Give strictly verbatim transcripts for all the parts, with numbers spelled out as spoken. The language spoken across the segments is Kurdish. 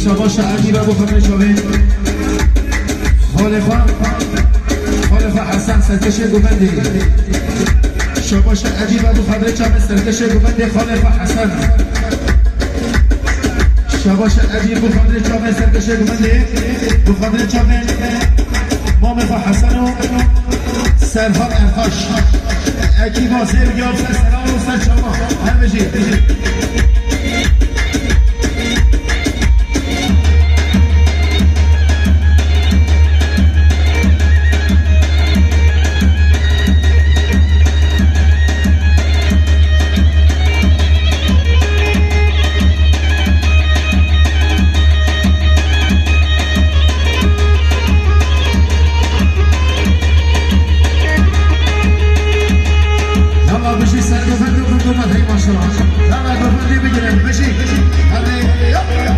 Şabaş e, ecîbe bo xatirê çavên. Xalê xwe, xalê xwe Hesen, serkêşê guvendê. Şabaş e, ecîbe bo xatirê çavên, serkêşê guvendê, xalê xwe Hesen. Şabaş e, ecîbe bo xatirê çavên, serkêşê guvendê. Bo xatirê çavên mamê xwe Hesen û Serhat Ertaş. Ekîba Zêr ya ser sera û ser çava. Her bijî. Yalla bijî ser govend û govend hey maşallah. Yalla govendê bigirin, bijî. Hadi, yap, yap.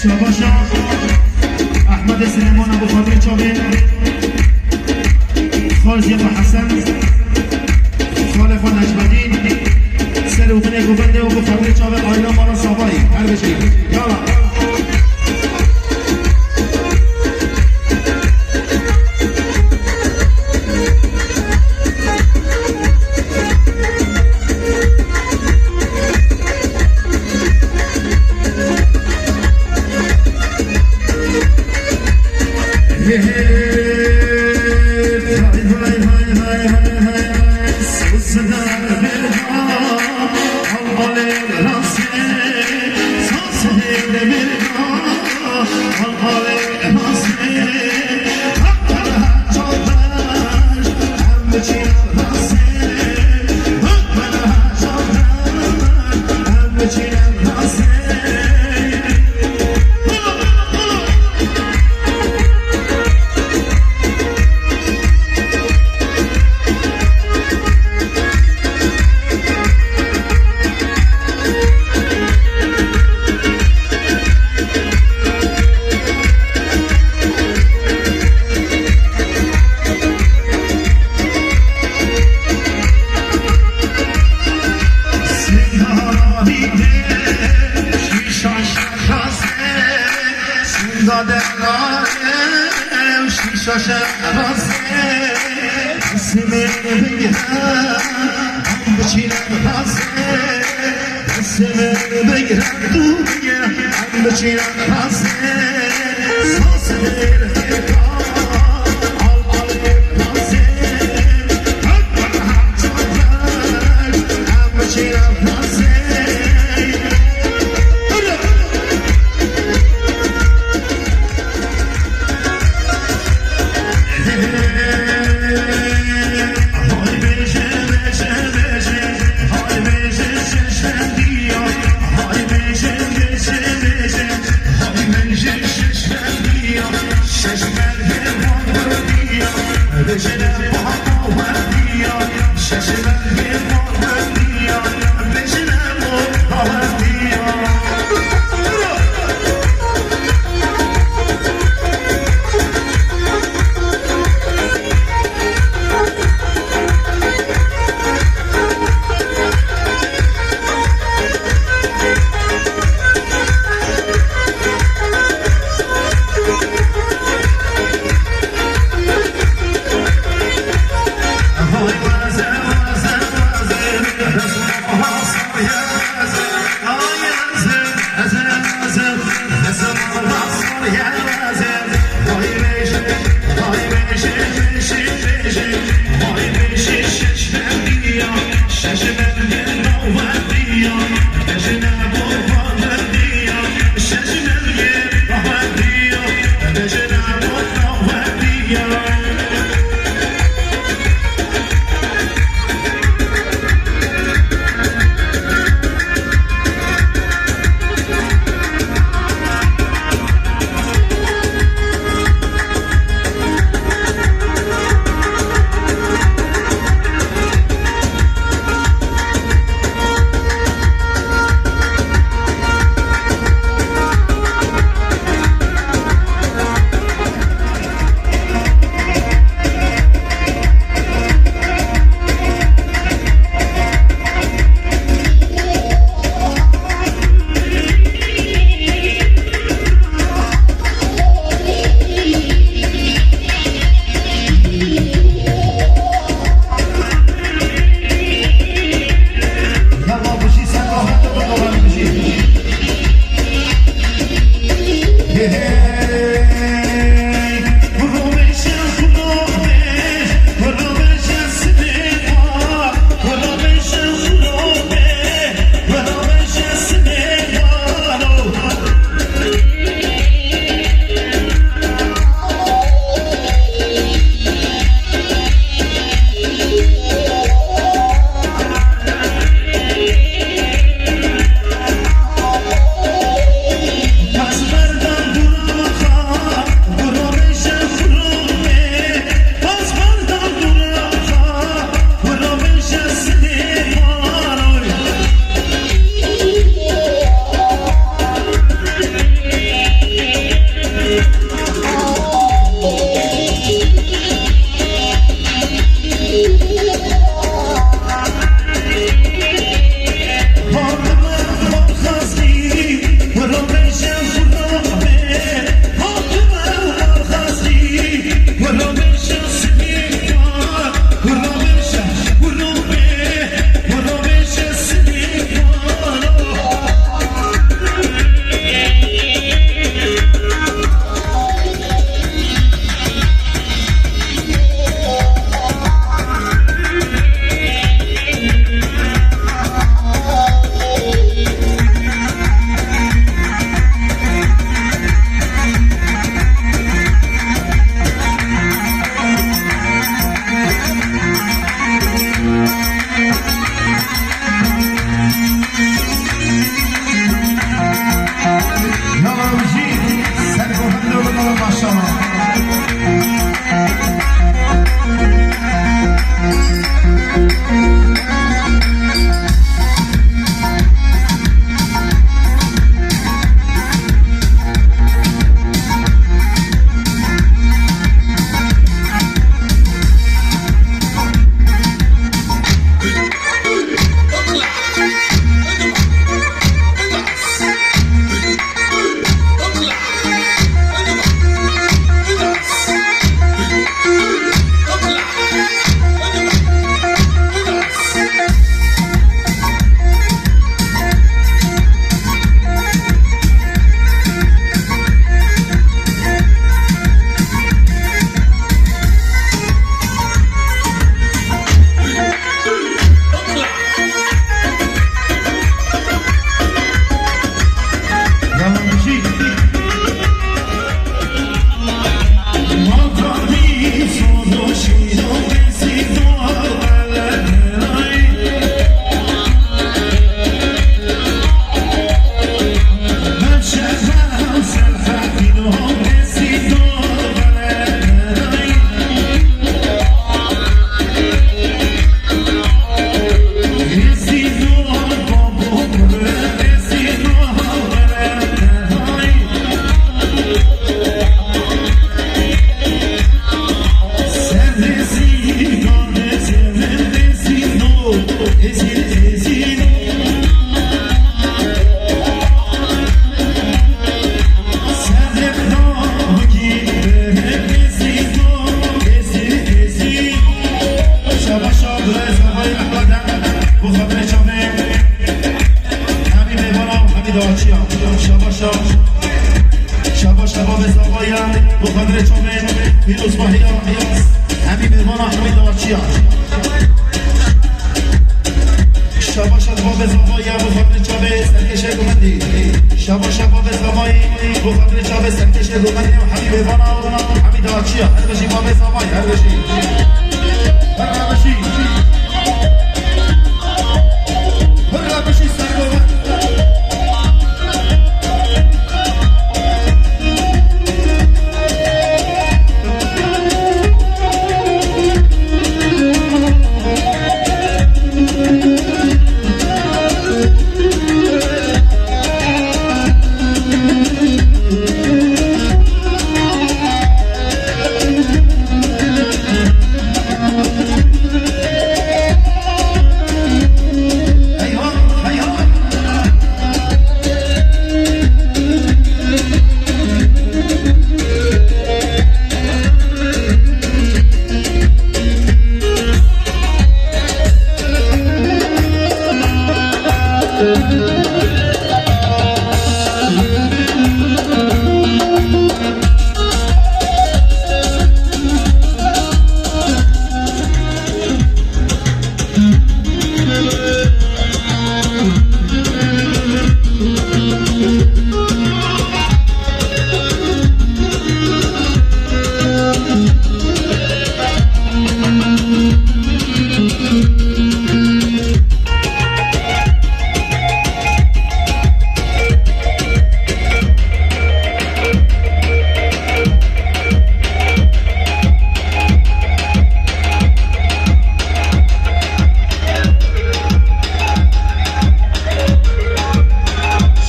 Çabaşa, Ehmedê Silêmana bi xatirê çavê, Xalziyê xwe Hesen, xalê xwe Necmedîn, ser û binê govendê û bi xatirê çavê aîla mala Savayî. Her bijî. Yala. Osmaniya, hemî mêvana, hemî dawaçiya. Şabaşa babê zavaya, bu xatirê çavê serkêşê gumendî. Şabaşa babê zavayî, bu xatirê çavê serkêşê gumendî, hemî mêvana, hemî dawaçiya. Her bijî babê zavayî, her bijî. Her bijî. Her bijî sergovan.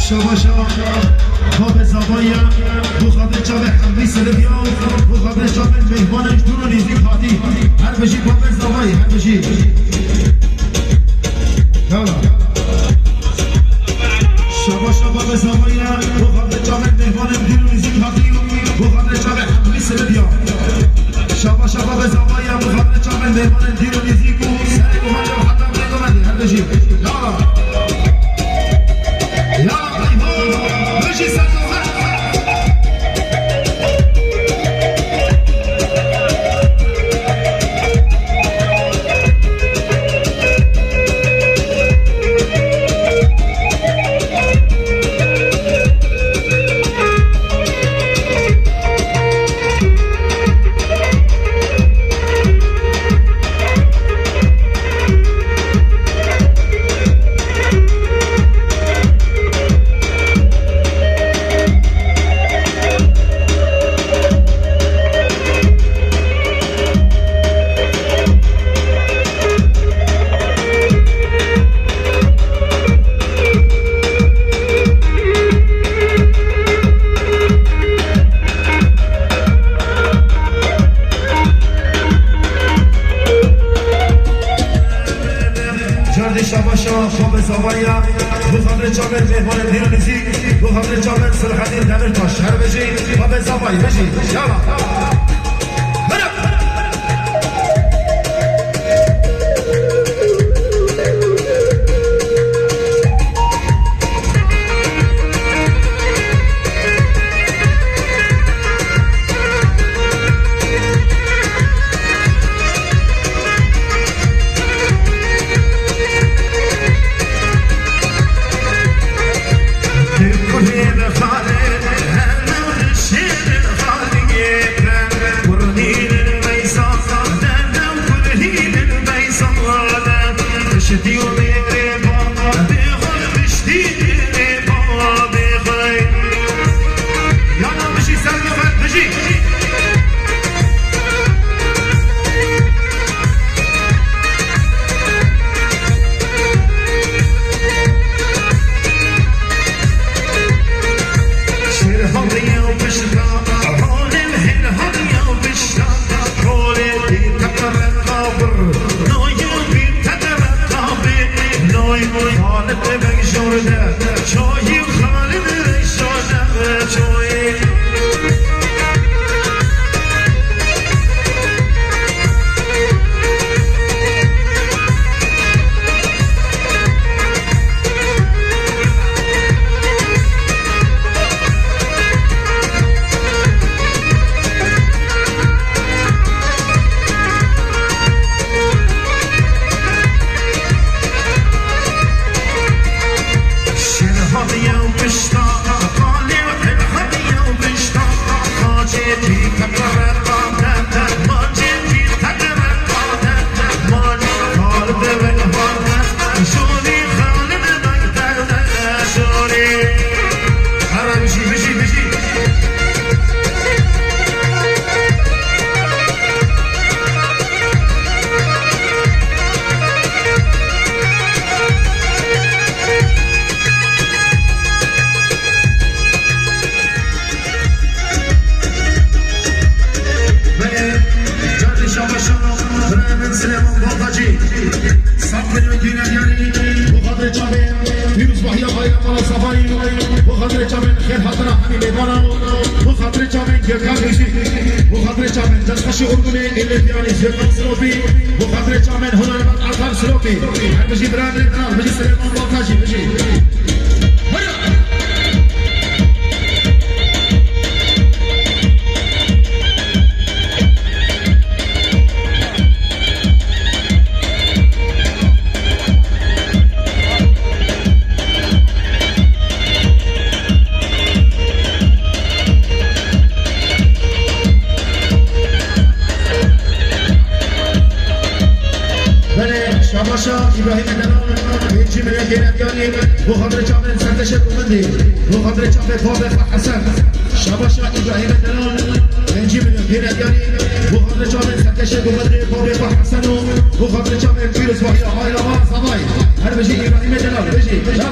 Şabaşa babê zavaya, bu xatirê çavê hemî silibiya, bu xatirê çavê mêhmanên ji dûr û nîzîk hatî. Her bijî babê zavayî, her bijî. Yala. Şabaşa babê zavaya, bu xatirê çavê mêhmanên dûr û nîzîk hatî, bu xatirê çavê hemî silibiya. Şabaşa babê zavaya, bu xatirê çavê mêhmanên dûr û nîzîk û serê gumanca heta bê gumendî, her bijî. Yala. Yala, eyvah, bijî sergovan. Cardî şabaşa, babê zavaya, bu xatirê çavê mêhmanên dîr û nîzîk, bu xatirê çavê Silhedîn Demirtaş. Her bijî, babê zavayî, bijî. Yala. Hırap. Bo xatirê çavên Pîrozbahiya Aîla Mala Zavayî, bo xatirê çavên xêr hatina hemî mêvanan, bo xatirê çavên Gökhan Bijî, bo xatirê çavên destxweşî Urdunê Êlê Biyanî Gökhan Silopî, bo xatirê çavên hunermend Erkan Silopî. Her bijî birayê min, her bijî Silêman Baltajî, bijî. Haya! Belê, şabaşa Îbrahîmê Delal, pêncî milyon gêre diyarî, bo xatirê çavên serkeşê Gumendî, bo xatirê çavê bavê xwe Hesen. Şabaşa Îbrahîmê Delal, pêncî milyon gêre diyarî, bo xatirê çavên serkeşê Gumendî, bavê xwe Hesen û bo xatirê çavên Pîrozbahiya Aîla Mala Zavayî. Her bijî Îbrahîmê Delal, bijî. Ya.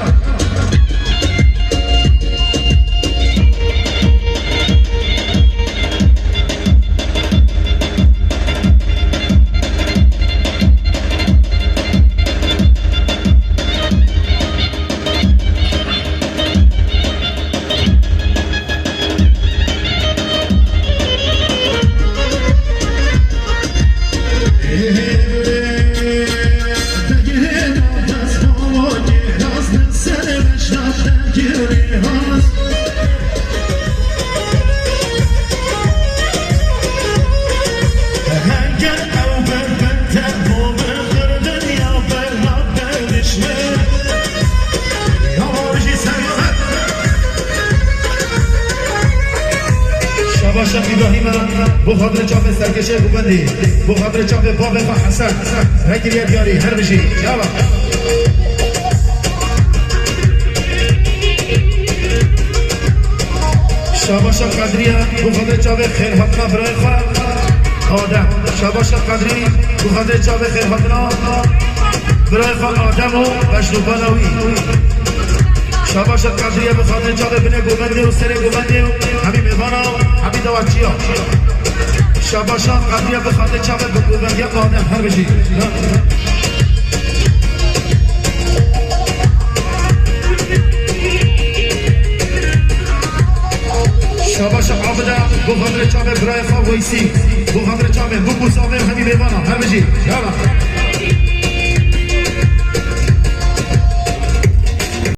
Şabaşa Îbrahîm e, bo xatirê çavê serkeşê Gumendî, bo xatirê çavê bavê xwe Hesen, vekiriye diyarî, her bijî. Yala. Şabaşa Qedriye, bo xatirê çavê xêrhatina birayê xwe Adem. Şabaşa Qedrî, bo xatirê çavê xêrhatina birayê xwe Adem û Mecnûbana wî. Şabaşa Qedriye, bo xatirê çavê binê Gomendê û serê Gomendê û hemî mêvana û hemî dawaçiya. Şabaşa Qedriye, bo xatirê çavê bi Gomendiya Adem, her bijî. Şabaşa Abide, bo xatirê çavê birayê xwe Weysî, bo xatirê çavê bûk û savê hemî mêvana, her bijî. Yala.